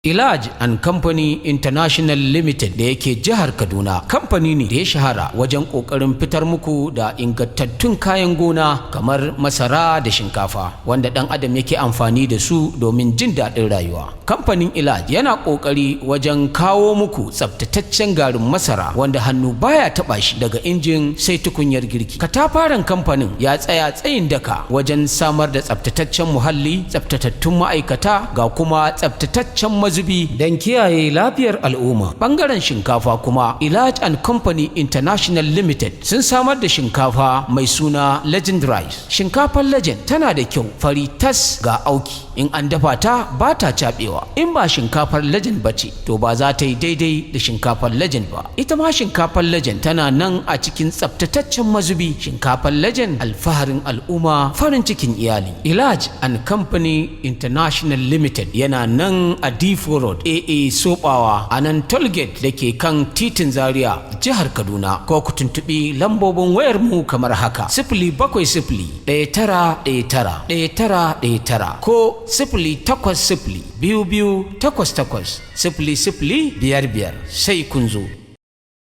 Ilaj and Company International Limited da yake jihar Kaduna kamfani ne da ya shahara wajen ƙoƙarin fitar muku da ingantattun kayan gona kamar masara da shinkafa, wanda ɗan adam yake amfani da su domin jin daɗin rayuwa. Kamfanin Ilaj yana ƙoƙari wajen kawo muku tsabtataccen garin masara wanda hannu baya taɓa shi, daga injin sai tukunyar girki. Katafaren kamfanin ya tsaya tsayin daka wajen samar da tsabtataccen muhalli, tsabtatattun ma'aikata, ga kuma tsabtataccen mazubi don kiyaye lafiyar al'umma. Bangaren shinkafa kuma, Ilaj and Company International Limited sun samar da shinkafa mai suna Legend Rice. Shinkafar Legend tana da kyau, fari tas, ga auki. In an dafa ta ba ta cabewa. In ba shinkafar Legend ba ce, to ba za ta yi daidai da shinkafar Legend ba. Ita ma shinkafar Legend tana nan a cikin tsabtataccen mazubi. Shinkafar Legend, alfaharin al'umma, farin cikin iyali. Ilaj and Company International Limited yana nan a D4 Road, AA Sobawa, a nan Tollgate da ke kan titin Zaria, jihar Kaduna. Ko ku tuntuɓi lambobin wayar mu kamar haka: 07019191919 ko 08022880055. Sai kun zo.